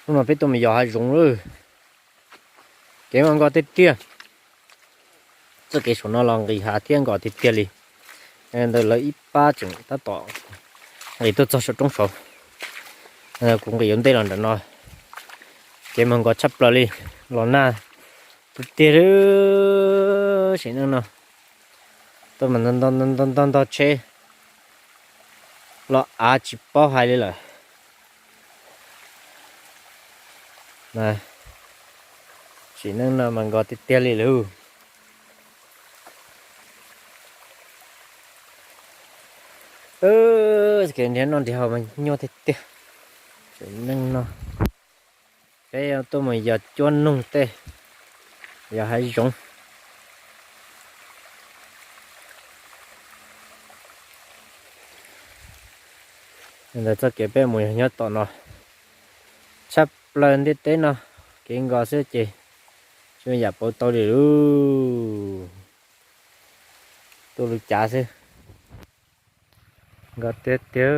Hnub no peb tuaj mus yos hav zoov lawm. Kev mas nkos tiag tiag. Txoj kev saum no los nqis hav thiab nkos tiag tiag li. Ntawd lawv ib pab tseem tab tom nqis tuaj txog saum roob saud. Kuv nqis yuav ntej los nram no. Kev mas nkos tshaj plaws li. Los nag tiag tiag li. Sim neej no tuaj mas ntog ntog tsheb los av tsis paub hais li lawm. Sim neej no mas nkos tiag tiag li lauj. Kev nrhiav noj nrhiav haus mas nyuaj tiag tiag. Sim neej no peb tuaj mus yos cuab noog tej, yos hav zoov. Ntawd txoj kev peb mus yog nyob tom no. Tshaj plaws ntiaj teb no, kev nkos xwb ces tsis muaj yam pauv tau li lauj. Tuaj lub cav xwb. Nkos tiag tiag.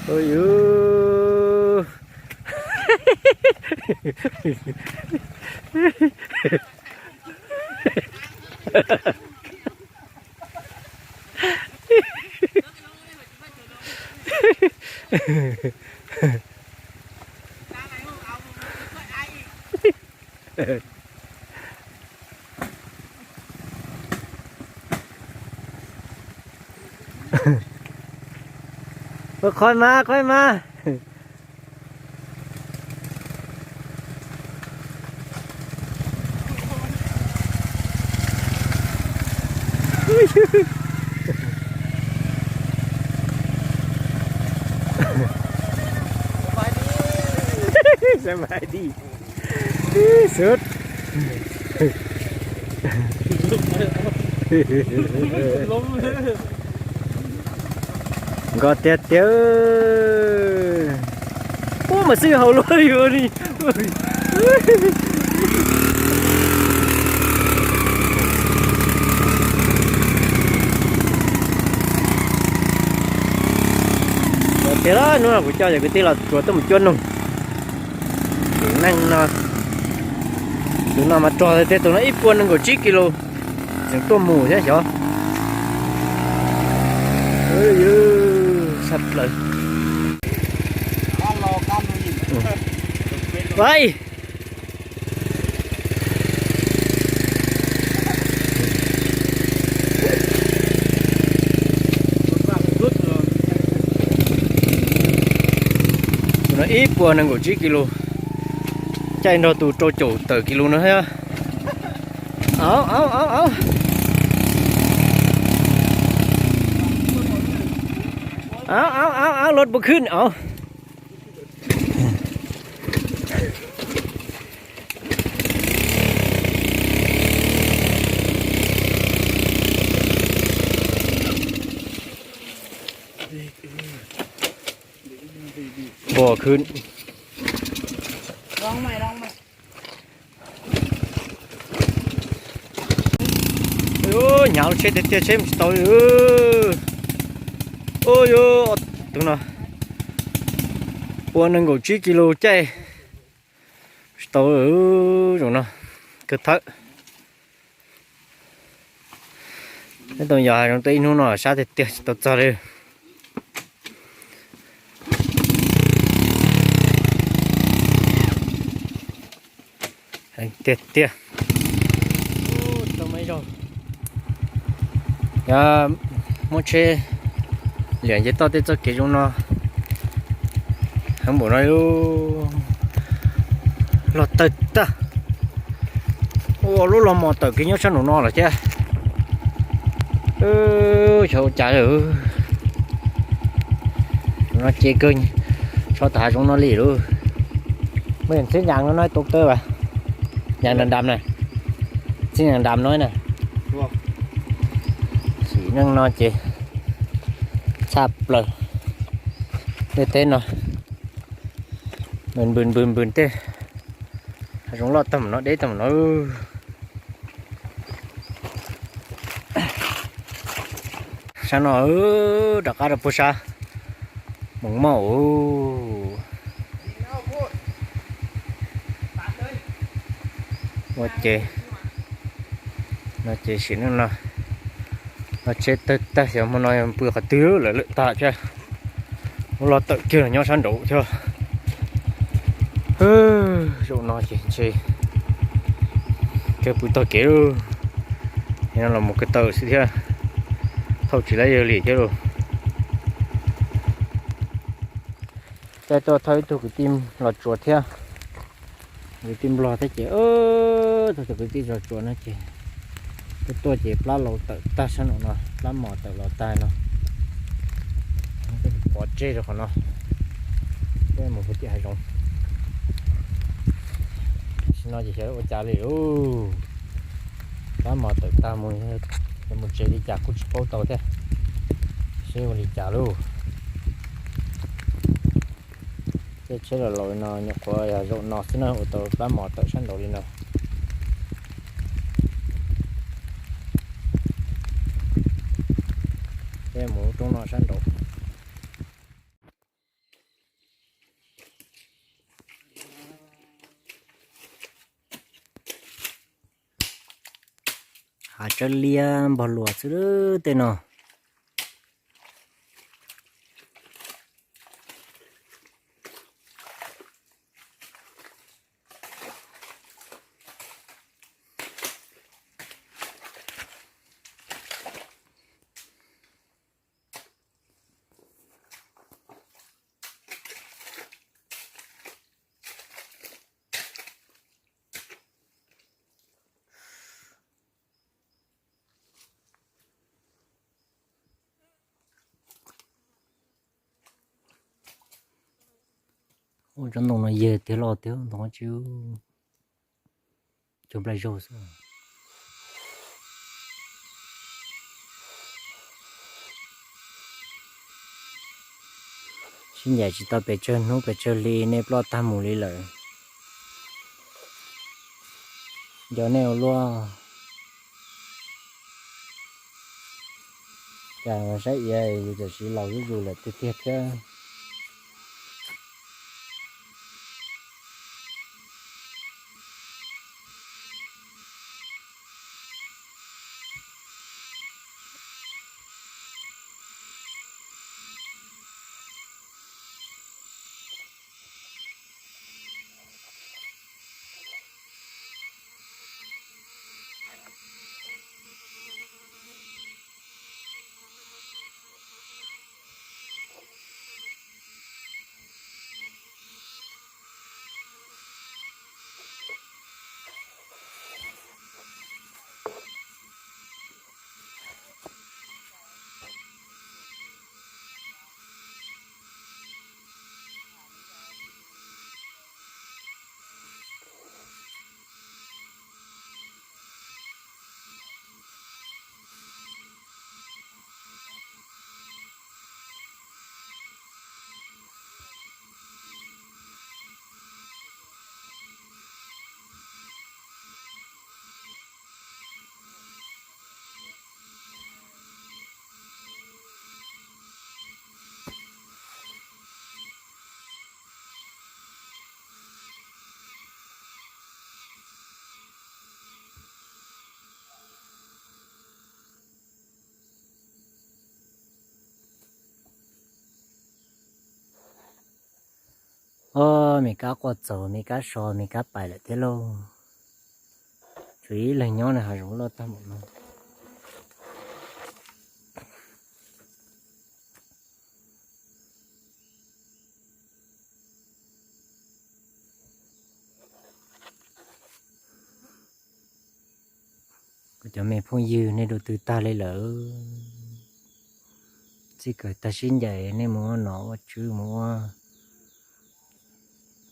Ui yus. Ua qhov mas, qhov mas. Sab bai di. Xwb. Nkos tiag tiag. Ub, mas xwb haus luaj li ua li. Tiag, hnub no kuv coj cov kwv tij los tsuas tuaj mus cuab noog. Sim neej no, tus no mas rog tiag tiag, tus no ib puas nees nkaum tsib kis lus, tseem tuaj mus thiab xyov. Tshaj plaws. Ua, tus no ib puas nees nkaum tsib kis lus, caij nrog tus rau caum tawm kis lus no thiab. Au, au, au, au. Au, au, au, au, lov puas khwb au. Puas khwb. Hnyav lub tsheb tiag tiag, tsheb mus tsis tau li. Ua, yus, tus no puas nees nkaum tsib kis lus caij tsis tau li. Zaum no kawg thawb. Neb tau yos hav zoov tej ib hnub no sab tiag tiag tsis tau txog li. Heev tiag tiag. Yog muab tsheb liam nce toj tej txoj kev zoo no heev npaum no, loj tawg tag. Ua lub los mos tawm kev nyob sab nraum no lawm thiab. Xyov ua cas lawm. No ces kawg tso tag hav zoov no li lauj. Muaj txhib nyas no no tus tawb as, nyas nram nram na, txhib nyas nram no na. Sim neej no ces tshaj plaws. Tej teb no npws npws npws tej hav zoov loj tag mus no, deb tag mus no. Sab no rov qab rau puag sab Moos Mauj. Ua ces no ces sim neej no los tsheb tawg tag, xyov hmo no yog pw qhov twg lawm, lawm tag thiab. Ub, los tawm kiag los nyob sab nraud thiab. Zaum no ces ntshe kawg pw tog kev lauj. No los mus kawg tawm xwb thiab, thauj tsis laib yawg li thiab lauj. Caij tuaj thauj ib tug kwv tij Los Tsuas thiab, kwv tij Nplog thiab ces, tus kwv tij Los Tsuas no ces tuaj tuaj ces plab laus tawm tag sab nraum no, plab mos tawm los tag no. Pov tseg rau qhov no, peb mus pem tim hav zoov. Tam sim no ces xyov ua cas li lauj, plab mos tawm tag mus, mus tsev li cas kuj tsis paub tau thiab, seb ua li cas lauj. Tej tsheb laus laus no nyuam qhuav yog zaum no xwb na ua tau plab mos tawm sab nraud li no. Peb mus lub roob no sab nraud. Hav tsawb liab npog luas xwb tej no. Ua tsob ntoo no yawg tiag los tiag ntoo tsis cog nplai zaug xwb. Sib ncaim tsis tau pes tsawg hnub pes tsawg hli nej ploj tag mus li lawm. Nco nej ua luaj. Cas saib iav yus tam sim laus zuj zus lawm tiag tiag thiab. Os, me kab quaj txaus, me kab so, me kab pais lawm thiab lauj. Tshuav ib leeg nyob na, hav zoov loj tag npaum no. Kuv cov me phooj ywg, nej dua twg tag li lawm? Txij kawm tag sib ncaim nej mus ua nom ua tswv, mus ua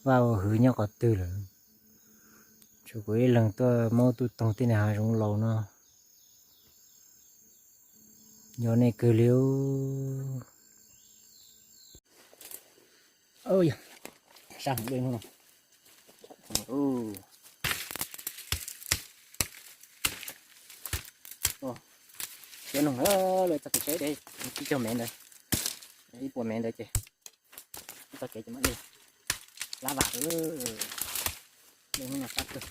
vaj ua hwv nyob qhov twg lawm? Tshuav kuv ib leeg tuaj maub tub toog tib neeg hav zoov laus no. Nco nej kawg li. Sab heev dej hnub no. Cuab noog, luaj txoj kev tsheb deb, tsib caug mev ntawd, ib puas mev ntawd ces txoj kev ces mam li lab vam. Dej hnub no fab kawg.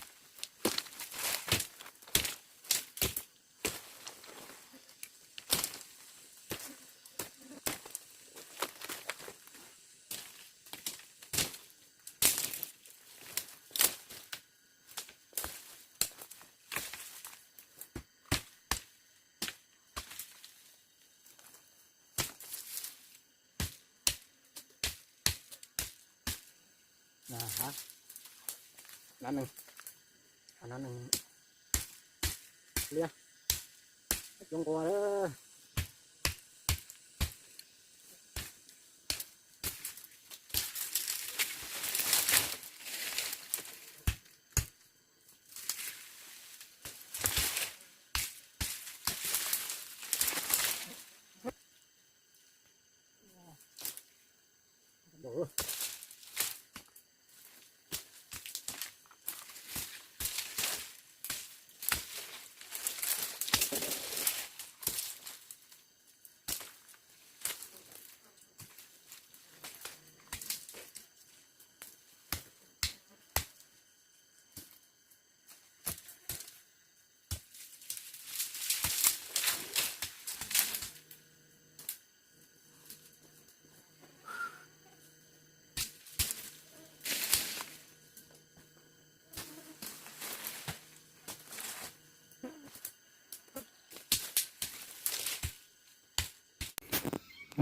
Nab neeg, nab neeg liab, cuab nqua lawm.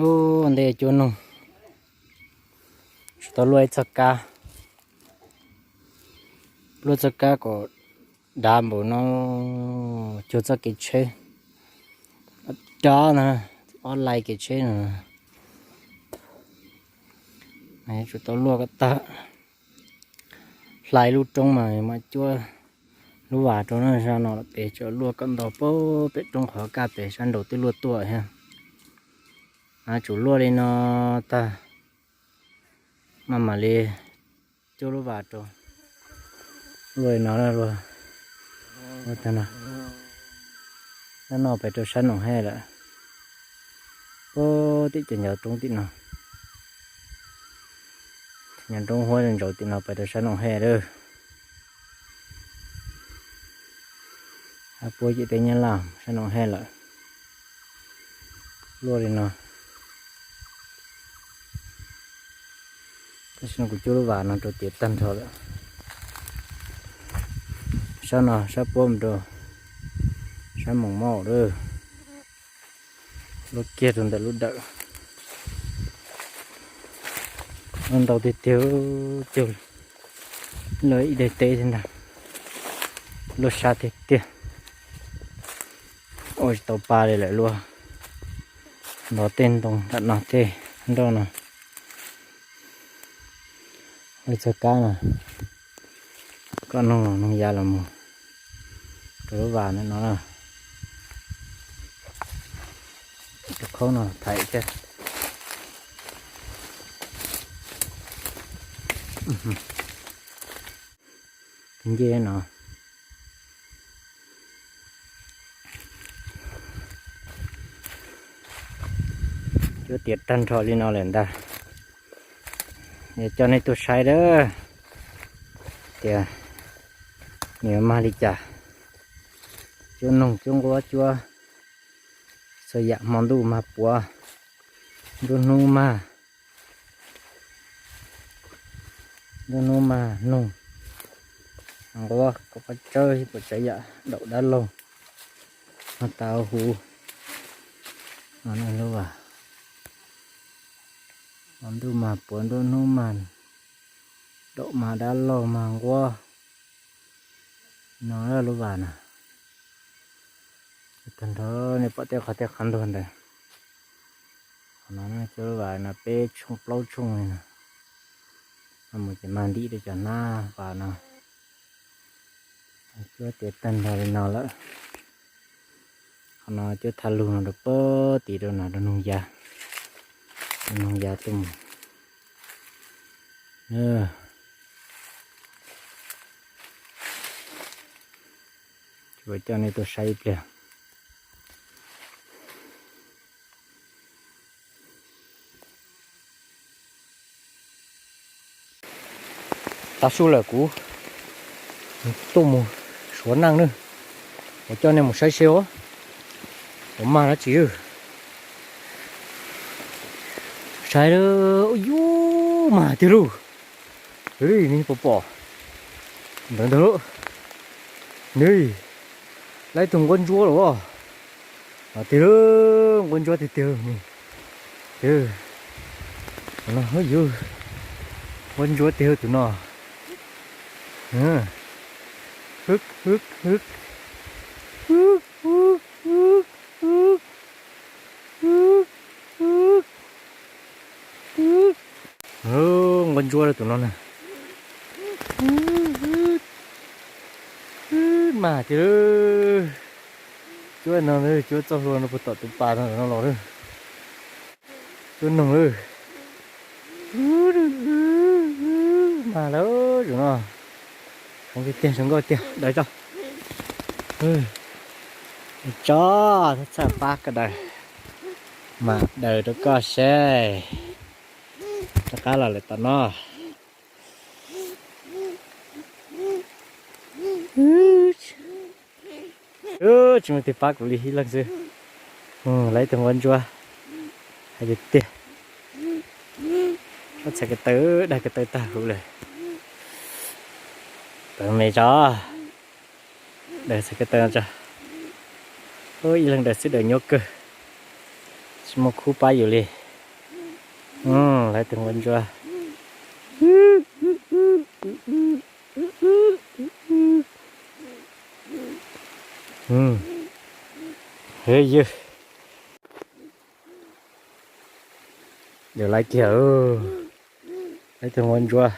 Ua ntej cuab noog, tsuas tau luaj ib txoj kab, luaj txoj kab kom dav npaum no, cuag txoj kev tsheb dav na, ob lais kev tsheb no. Tsuas tau luaj kom tag, hlais lub roob mas mam cuab lub vas rau na. Zaj no pem tsuas luaj kom ntau pem roob qhov kaj pem sab nraud twb luaj tuaj thiab. Tsum luaj li no tag mas mam li cuab lub vas rau. Luaj li no, luaj tag no, sab no pem rau sab Noom Hej lawm. Puag tim cov ncav roob tim no, ncav roob huab ntsaus tim no pem rau sab Noom Hej lawm. Puag tim teb Nyab Laj sab Noom Hej lawm. Luaj li no. Tam sim no kuv cuab lub vas no rau tiav tag nrho lawm. Sab no sab puab mus rau sab Moos Mauj lawm. Luaj kiag rau ntawm lub dawm. Luaj ntau tiag tiag, cuag lawv ib daim teb thiab ntag. Luaj sab tiag tiag. Ua tsis tau pa li lawm, luaj ntov tej ntoo nram no tej nroj no. Ua txoj kab no kom noog los noog ya los mus rau lub vas ntawm no na. Tus khaub no thaiv thiab. Tus ncej no. Cuab tiav tag nrho li no lawm ntag. Yog coj nej tuaj saib lawm tias nws yuav mag li cas. Cuab noog cuab nquab cuab txhua yam, hmo ntuj mag puav, nruab hnub mag, nruab hnub mag noog, nquab, kua pob tsawb, ib puas tsav yam, daum dab laug, mag tas huv. Lub vas, hmo ntuj mag puav, nruab hnub mag, daum mag dab laug mag nquab. No lub vas na. Tag nrho nej pom tej qhov tej qhov ntuag ntawd. Qhov no cuab lub vas no peb tshooj plaub tshooj li no. Mus ces mag ntim rau cov hnab vas no. Cuab tiav tag nrho li no lawm. Qhov no cuab thaj lug no rau pem tid rau no rau noog ya, rau noog ya tuaj mus. Tsuas coj nej tuaj saib ib pliag. Tav su lawm kuv tuaj mus suav neej nawb, kuv coj nej mus saib seb os, puas mag dab tsi. Saib lawm, yus, mag tiag lauj. Li nej puas pom ntawd ntag lauj. Nws lawv tus nquab ntsuab los. Tiag lauj, nquab ntsuab tiag tiag. Tiag, nquab ntsuab tiag tus no. Nquab ntsuab tus no na. Mag tiag, cuab no, cuab txoj hlua no puag tom tus pas no los lawm. Cuab noog lawm. Mag lawm tus no. Heev tiag tiag, zoo nkauj tiag, daws tso. Tso, txhob txhawj pab koj daws. Mas daws rau koj seb. Rov qab los lawm tom no. Tsis muaj twg pab kuv li ib leeg xwb. Lawv tus nquab ntsuab. Hais tiag tiag. Txhais ko taw, dag ko taw tag huv lawm. Tawv me tso. Daws txhais ko taw tso. Ib leeg daws xwb daws nyuaj kawg. Tsis muaj khub pab yus li. Lawv tus nquab ntsuab. Yawg, lawv kiag, lawv tus nquab ntsuab.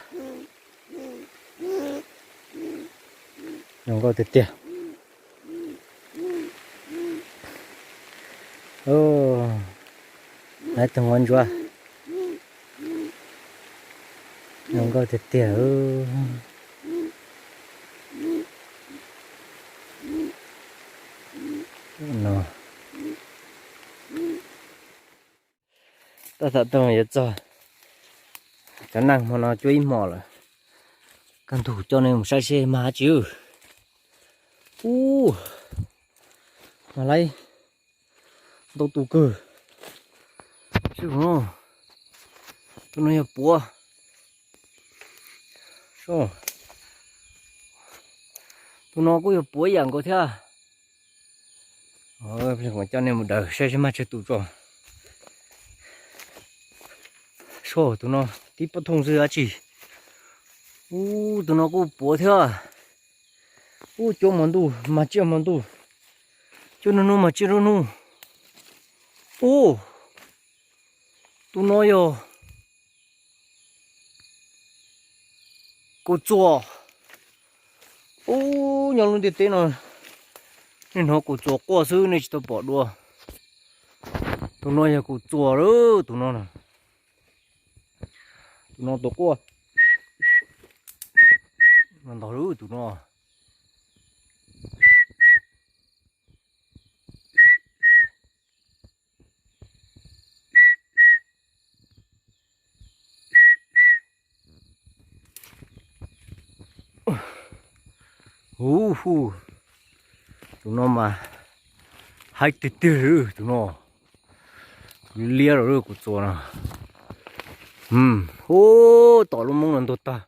Zoo nkauj tiag tiag. Lawv tus nquab ntsuab. Zoo nkauj tiag tiag. No, tab tom tuaj yuav txog cov neeg hmo no cuab ib hmos lawm. Kaj ntug coj nej mus saib seb mag dab tsi. Ub, mag laib ntau tus kawg. Sib hu no, tus no yog puav. Tus no kuj yog puav ib yam nkaus thiab. Coj nej mus daws saib seb mag tsawg tus tso. Soj, tus no tib pob thooj xwb dab tsi. Ub, tus no kuj puav thiab. Ub, cuab hmo ntuj mag tsiaj hmo ntuj, cuab nruab hnub mag tsiaj nruab hnub. Ub, tus no yog kaus txuas. Ub, nyob lub ntiaj teb no nej hnov kaus txuas quaj xwb nej tsis tau pom dua. Tus no yog kaus txuas lawm, tus no na. Tus no tus quaj ntog lawm tus no. Ub hu, tus no mas haib tiag tiag li tus no. Tus liab liab los lawm kaus txuas no. Ub, tom lub moob no ntog tag,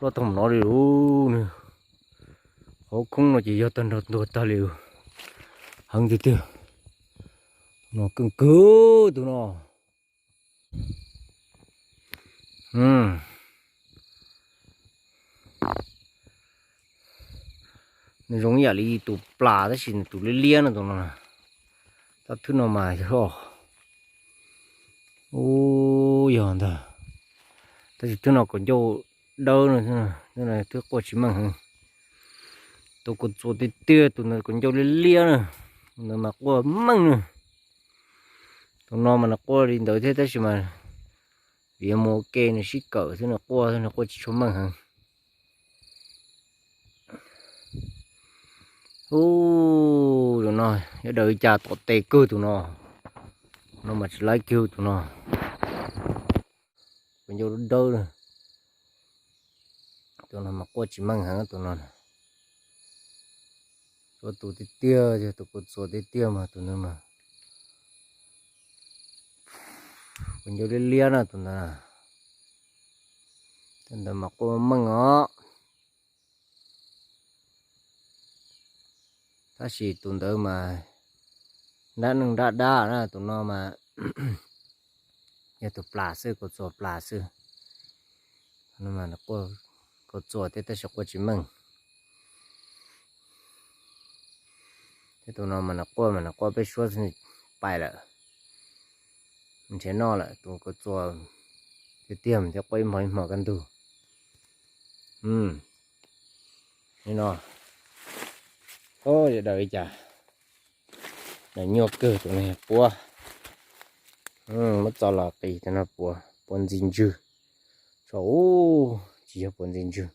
loj tag mus no li lawm. Qhov khoob no ces yog tag nrho ntog tag li. Heev tiag tiag. No keej kawg tus no. Nws zoo ib yam li tus plas tab sis nws tus liab liab no tus no. Tab thwb no mas yog, ub, yog ntag. Tab sis thwb no kaus ncauj dawb no, thwb quaj tsis meej heev. Tus kaus txuas tiag tiag tus ntawd kaus ncauj liab liab na, tus ntawd mas quaj meej na. Tus no mas nws quaj li ntawd thiab tab sis mas vim yuav mus ua ke nws sib kawm xwb nws quaj, nws quaj tsis tshua meej heev. Ub, tus no yuav daws li cas tom tes kawg tus no. No mas tsis laib kiag tus no. Kaus ncauj dawb dawb. Tus no mas quaj tsis meej heev tus no na. Tus tiag tiag, yog tus kua txuas tiag tiag mas tus no mas kuj ncau liab liab na tus ntawd. Tus ntawd mas quaj meej os. Tab sis tus ntawd mas nrab neej nrab dab na, tus no mas yog tus plas xwb, kua txuas plas xwb. Kua txuas thiab tab sis quaj tsis meej. Thiab tus no mas nws quaj mas nws quaj peb suab xwb pais lawm. Nrhiav noj lawm, tus kua txuas tiag tiag mas thiaj quaj ib hmo ib hmo kaj ntug. Li no, yog daws li cas, daws nyuaj kawg tus no yog puab. Muab txo los qis tus no puas, puas ntxi ntswg. Tso, tsis yog puas ntxi ntswg.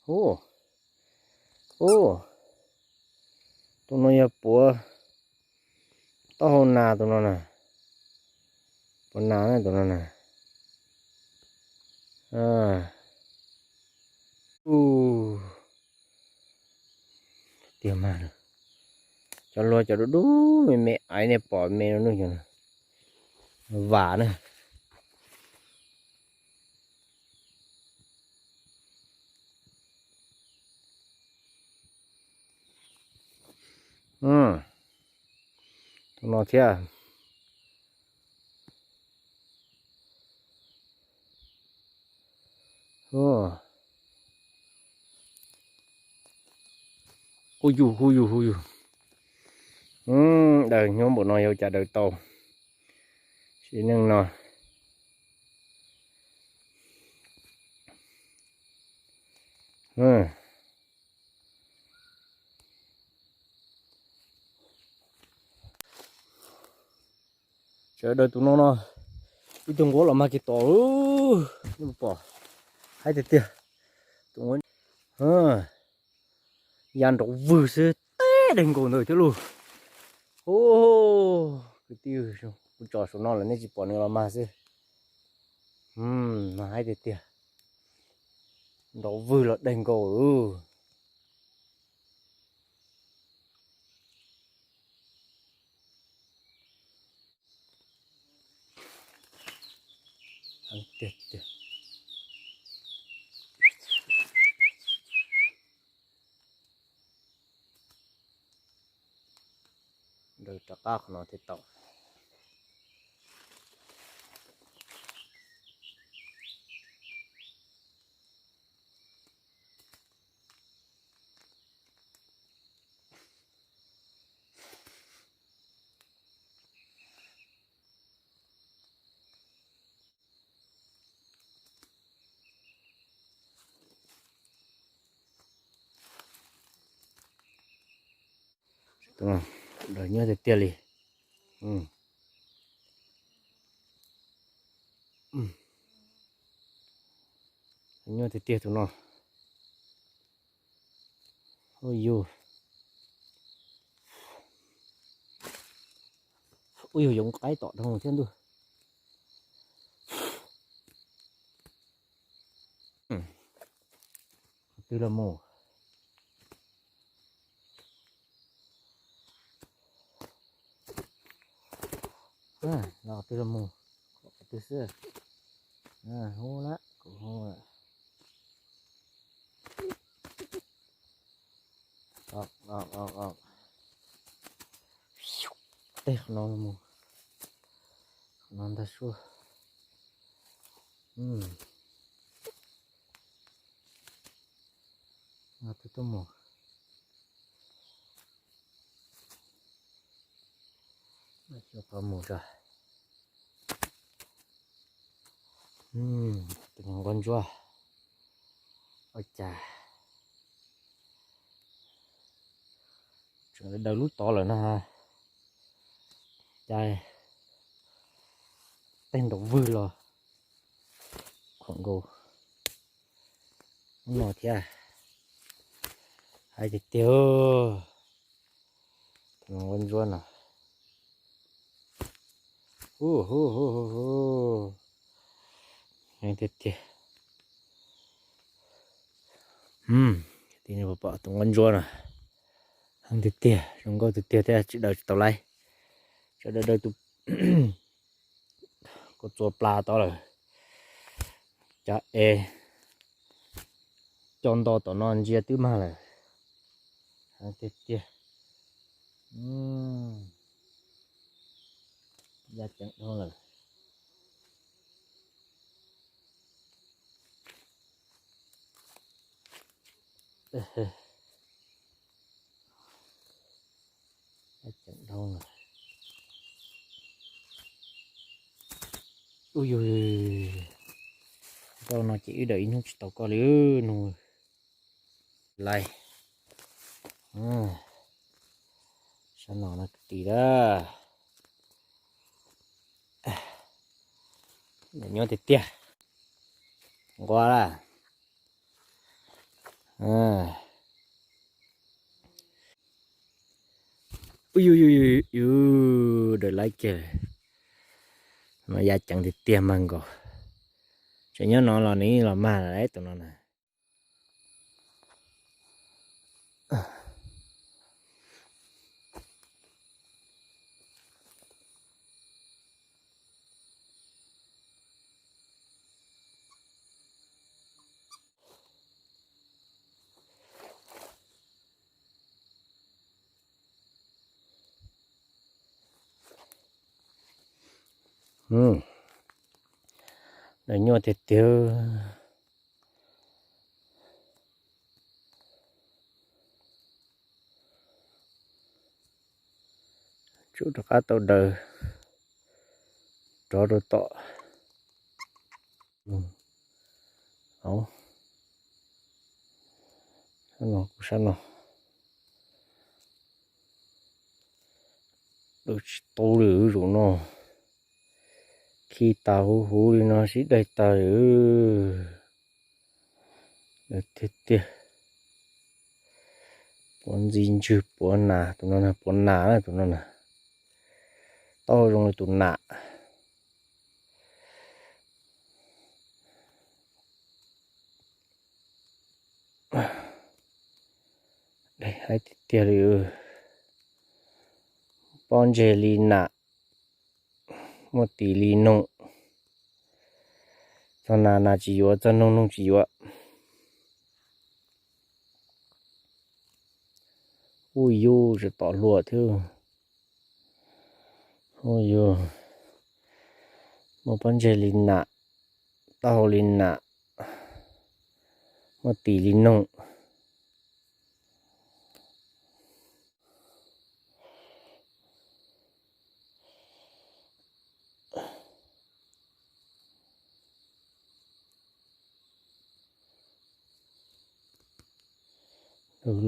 Ub, ub, tus no yog puav taub hau nas tus no na. Puav nas na tus no na. Tiag mas, cov luag cov dub dub me me aiv nej pom me no, vas na. Tus no thiab. Hu yus, hu yus, hu yus. Daws nyob npaum no yuav cas daws tau. Sim neej no. Sawv daws, tus no no, ib tug nquab los mag kiag tod, nej pom, haib tiag tiag. Tus nquab ya nrov vwg xwb, teb daig nkaus ntawd thiab lauj. Kwv tij, kuv tso saum no lawm nej tsis pom nws los mag xwb. Mas haib tiag tiag, nrov vwg los daig nkaus lauj. Rov qab qhov no thiaj tau. Tus no, daws nyuaj tiag tiag li. Nyuaj tiag tiag tus no. Ub yus, ub yus, yoov qaib tom dhau thiab ntuj. Twg los mus? Los twg los mus? Kom twg xwb. Hu na, kuv hu lawm. Tej qhov no mus, qhov no ntag suab. Twb tuaj mus. Qhov mus tso. Tus nquab ntsuab, ua cas tseem daws lub tod lawm no. Cas tej nrov vwg los khuam nkaus no thiab. Hais tiag tiag, tus nquab ntsuab no. Hu hu hu hu hu. Heev tiag tiag. Tij nej puas pom tus nqaib ntsuab no? Heev tiag tiag, zoo nkauj tiag tiag thiab tsis daws tsis tau laib. Tsuas daws daws tus kua txua pla tod lawm. Cas es coj nto tom no ntsia twb mag lawm. Heev tiag tiag. Ya ceev dhau lawm. Ya ceev dhau lawm. Ui yug, zaum no ces wb daws ib hnub tsis tau koj li nug. Lais, sab no no kwv tij lawm. Nyuaj tiag tiag. Nqua lawm. Ub, yus, yus, yus, daws laib kiag. No ya ceev tiag tiag mas nkaus. Tseem nyob no los nws los mag lawm tus no na. Daws nyuaj tiag tiag. Tsuas rov qab tau daws rov rau tom. Sab no, kuv sab no. Daws tsis tau li zaum no. Khi tas huv huv li no sib daig tas li. Daws tiag tiag. Puav ntxi ntswg puav nas, tus no puav nas na, tus no na. Taub hau zoo li tus nas. Haib tiag tiag li. Pob ntseg li nas, muaj tis li noog. Txog nas nas tsis yuav, txog noog noog tsis yuav. Ub yus, tseem tom hluas thiab. Ub yus, muaj pob ntseg li nas, taub hau li nas, muaj tis li noog.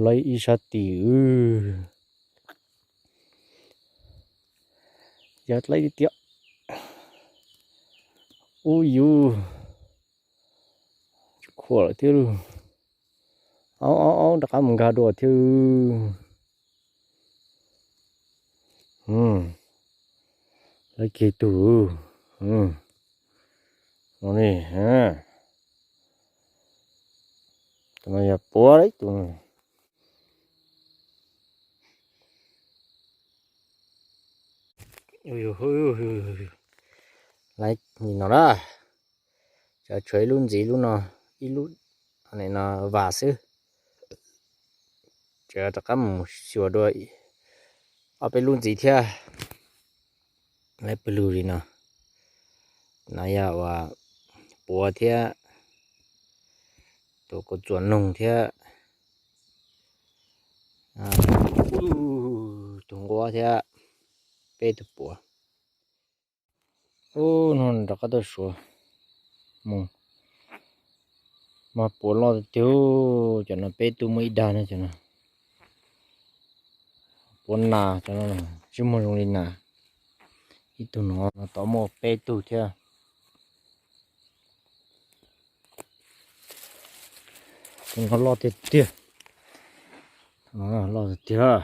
Laib ib sab tis. Yog laib tiag tiag. Ub yus, tsis khuam lawm thiab lauj. Aub aub aub, rov qab mus nkag dua thiab. Laib kiag tug. No ne, tus no yog puav ib tug. Laib li no na. Tshuav ib lub ntxiv lub no, ib lub no vas xwb. Tseem rov qab mus xyuas dua ob peb lub ntxiv thiab. Laib pawg lug li no. No yog uas puav thiab, tus kua txuas noog thiab, tus nquab thiab, peb tug puav. Ub, no rov qab tuaj suav mus. Mas puav loj tiag tiag, cov no peb tug muaj ib dag ne cov no. Puav nas cov no tsis muaj zoo li nas. Ib tug no, no tod muaj peb tug thiab. Tus no loj tiag tiag. Loj tiag tiag.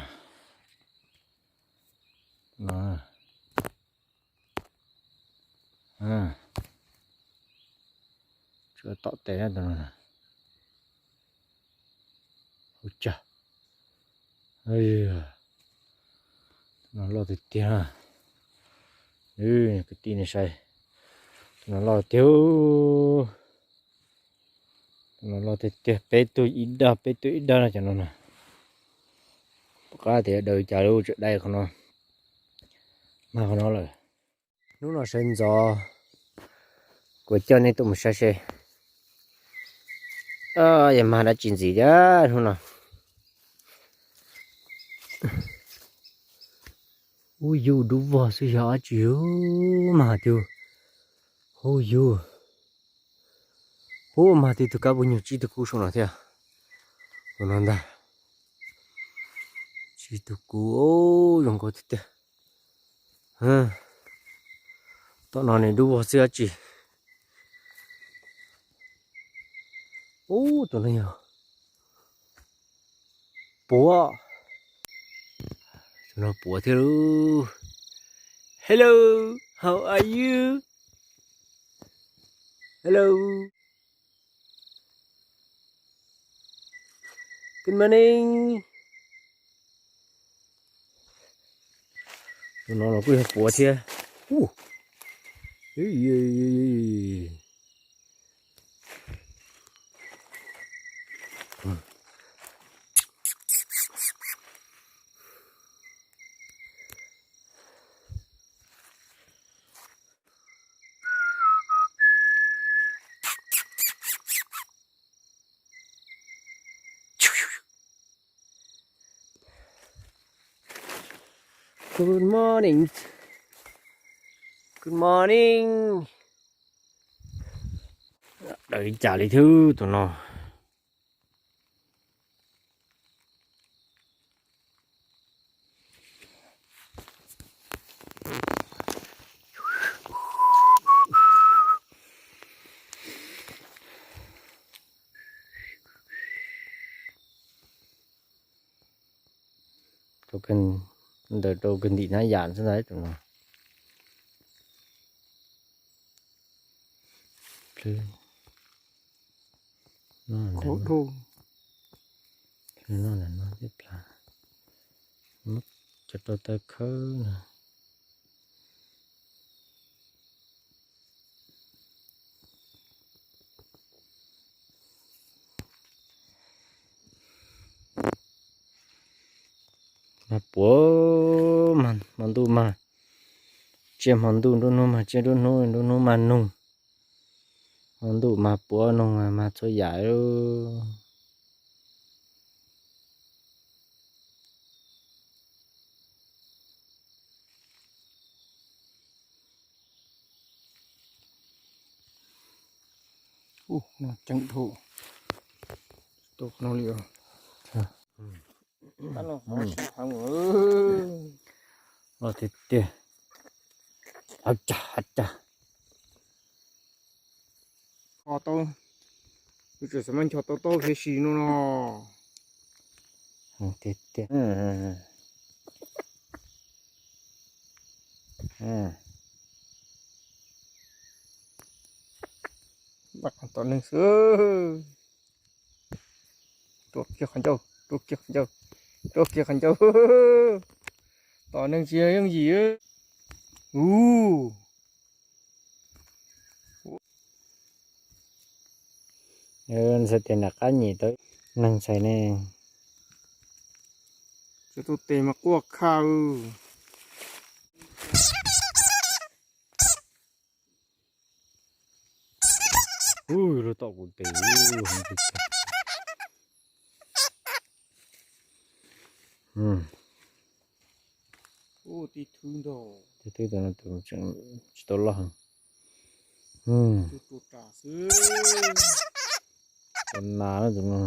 Tsuas tom tes tus no. Ua cas, tus no loj tiag tiag. Kwv tij nej saib, tus no loj tiag. Tus no loj tiag tiag, peb tug ib dag, peb tug ib dag no cov no na. Pom qab tias daws cas lub tsev dai qhov no, mag qhov no lawm. Hnub no sawv ntxov kuv coj nej tuaj mus saib seb yog mag dab tsi ntxiv thiab hnub no. Ub yug dub vog xwb yog dab tsi, mag tiag. Ub yug, ub mag tiag, tus kab puas nyuag tsib tug kub saum no thiab. Tus no ntag, tsib tug kub, zoo nkauj tiag tiag. Tom no nws dub vog xwb dab tsi. Ub tus no yog puav, tus no puav thiab lauj. Hello, how are you? Hello. Good morning. Tus no los kuj yog puav thiab. Good morning. Good morning. Daws li cas li thiab tus no. Ntawm rau kawg ntim hnab yam xwb ntag tus no. Cov rau taw khawb no. Mag puav, hmo ntuj mag tsiaj, hmo ntuj nruab hnub mag tsiaj, nruab hnub nruab hnub mag noog. Hmo ntuj mag puav, noog mag txhua yam. Ub, no ceeb dhau. Tau no li os. Los tiag tiag. Hav cas, hav cas. Ncho tau, wb tseem xav mas ncho tau tau thiab si no no. Tiag tiag. Tom neeg xwb. Rua kiag qhov ncauj, rua kiag qhov ncauj, rua kiag qhov ncauj. Tom neeg tsis yooj yim. Ub. Ntxhais tias nram qab nyem tau neeg ntxhais ne. Cov tus tes mas quaj khaj. Ub, lub tom kuv tes. Ub, tib thwb ntag. Tib thwb tus no tus tsis tau loj heev. Tus tus ras xwb. Tus nas na tus no.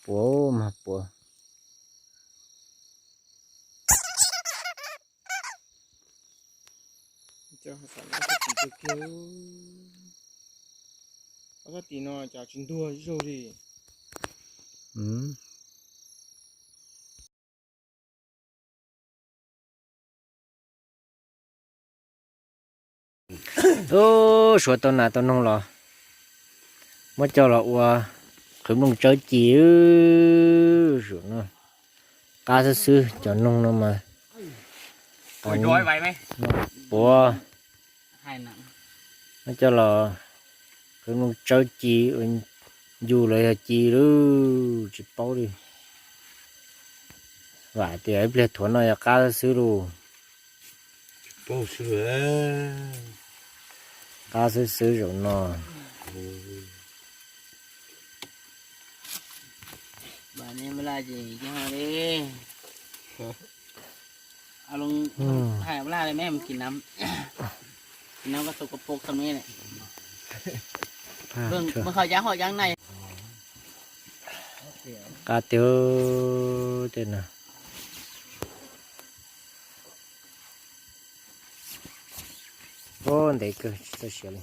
Puav mas puav. Ob sab tim no cas tsis ntuag ib zaug li. Ub, suav tau nas tau noog los muab coj los ua qhwv nplooj tsawb ci. Zaum no qab xwb xwb, cov noog no mas puav, muab coj los qhwv nplooj tsawb ci, ua ncu los yog ci lawm tsis paub li. Vam tias ib pliag thuav no yog qab xwb lauj. Qab xwb xwb zaum no. Qab tiag tej no. Ub, ntev kawg tsis txawj siav li.